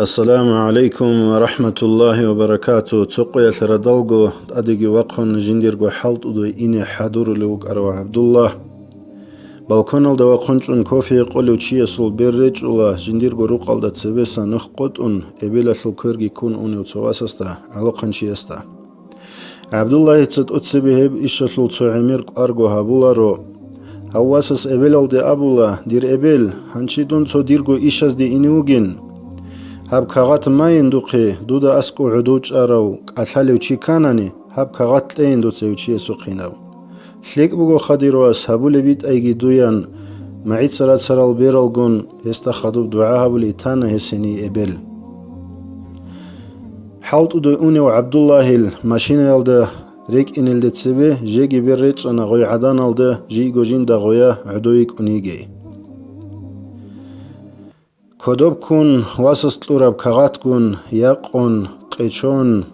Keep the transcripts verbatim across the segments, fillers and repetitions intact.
Ассаламу гӀалайкум ва рахӀматуллагьи ва баракатугь. Цо къоялъ радалго тӀадеги вахъун жиндирго хӀалтӀудуй ине хӀадурулев вукӀарав ГӀабдуллагь. Балконалда вахъун чӀун кофе гьекъолев чиясул бер речӀула, жиндирго рукъалда цебеса нух къотӀун, эбелалъул кверги ккун унев цо васасда, гӀолохъанчиясда. ГӀабдуллагьица тӀоцебе гьеб ишалъул цо гӀемер кӀварго гьабуларо. Гьав васас эбелалде абула: «Дир эбел, гьанчи дун цо дирго ишазде ине вугин. Гьаб кагъат майин духъе, дуда аскӀов гӀодов чӀарав кӀалъалев чи кканани, гьаб кагъат кьейин дуца гьев чиясухъинаб. ЛъикӀ бугоха, дир вас, гьабулеб битӀайги дуян, магӀица рацарал бералгун гьесда хадуб дугӀа гьабулей тана гьес гьенив эбел». ХӀалтӀудуй унев ГӀабдуллагьил машинаялда рекӀинелде цебе жеги бер речӀана гъой гӀаданалда жийго жинда гъоя гӀодов йикӀун йигей. Кодоб ккун васас кьураб кагъатгун, якъун, къечон,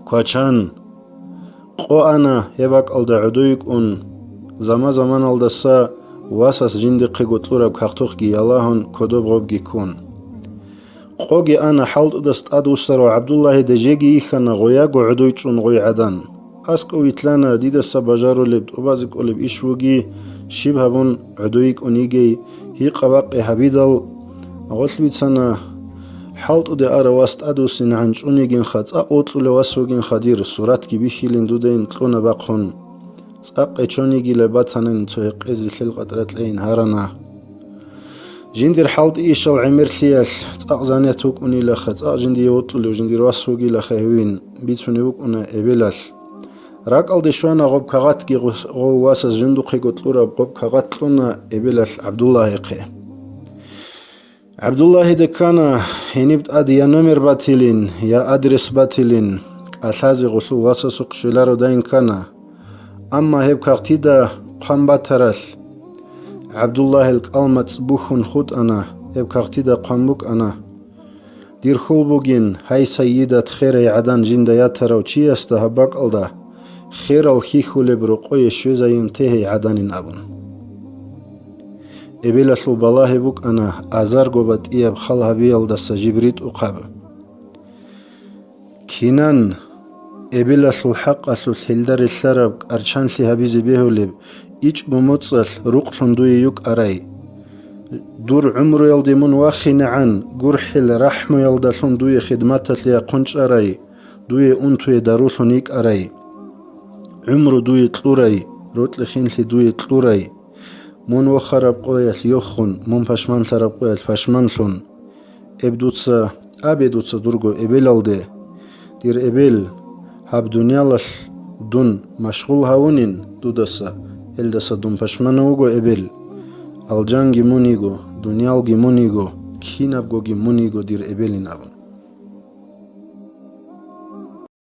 квачан, къо ана гьеб бакӀалда гӀодов йикӀун, заман-заманалдаса васас жиндихъего кьураб кагътухъги ялагьун, кодоб гъобги ккун. Къоги ана, хӀалтӀудас тӀадвуссарав ГӀабдуллагьида жеги йихьана гъояго гӀодов йичӀун гъой гӀадан. АскӀов вилълъана, дидаса бажарулеб, тӀубазе кӀолеб иш вуги, щиб гьабун гӀодов йикӀун йигей, гьикъа-бакъи гьабидал, гъолъ бицана, хӀалтӀуде арав вас тӀадвуссинегӀан чӀун йигинха, цӀакъ вокьулев вас вугинха дир, суратги бихьилин дудайин кьуна бахъун. ЦӀакъ къечон йигила батанин цо гьекъезе лъел къатӀра кьейин гьарана. Жиндир хӀалтӀи ишал гӀемерлъиялъ цӀакъ занят вукӀунилаха, цӀакъ жиндие вокьулев жиндир вас вугилаха гьевин, бицунев вукӀуна эбелалъ. РакӀалде щвана гъоб кагъатги гъус-, гъов васас жиндухъего кьураб гъоб кагъат кьуна эбелалъ ГӀабдуллагьихъе. ГӀабдуллагьида ккана гьениб тӀад я номер батилин, я адрес батилин, кӀалъазе гъулъул васасухъ щвелародайин ккана. Амма гьеб кагътида хъван батаралъ, ГӀабдуллагьил кӀалмацӀ бухьун хутӀана, гьеб кагътида хъван букӀана: «Дир хьул бугин, гьай Сайидат, херай гӀадан жинда ятарав чиясда гьаб бакӀалда херал хьихьулеб рокъое щвезайин те гьей гӀаданин», – абун. Эбелалъул балагьи букӀана азарго батӀияб хал гьабиялдаса жиб ритӀухъаб. Кинан, эбелалъул хӀакъалъулъ гьелда релълъараб кӀарчанлъи гьабизе бегьулеб ичӀго моцӀалъ рукълъун дуе йукӀарай. Дур гӀумруялде мун вахинегӀан гурхӀел рахӀмуялдалъун дуе хидматалъе яхъун чӀарай, дуе унтуе дарулъун йикӀарай. ГӀумру дуе кьурай, рокьи-хинлъи дуе кьурай. Мун вохараб къоялъ йохун, мун пашманлъараб къоялъ пашманлъун. Эб дуца, абе дуца дурго эбелалде: «Дир эбел, гьаб дуниялалъ дун машгъул гьавунин дудаса, гьелдаса дун пашманав вуго, эбел. Алжанги мун йиго, дуниялги мун йиго, кинабгоги мун йиго, дир эбелин», – абун.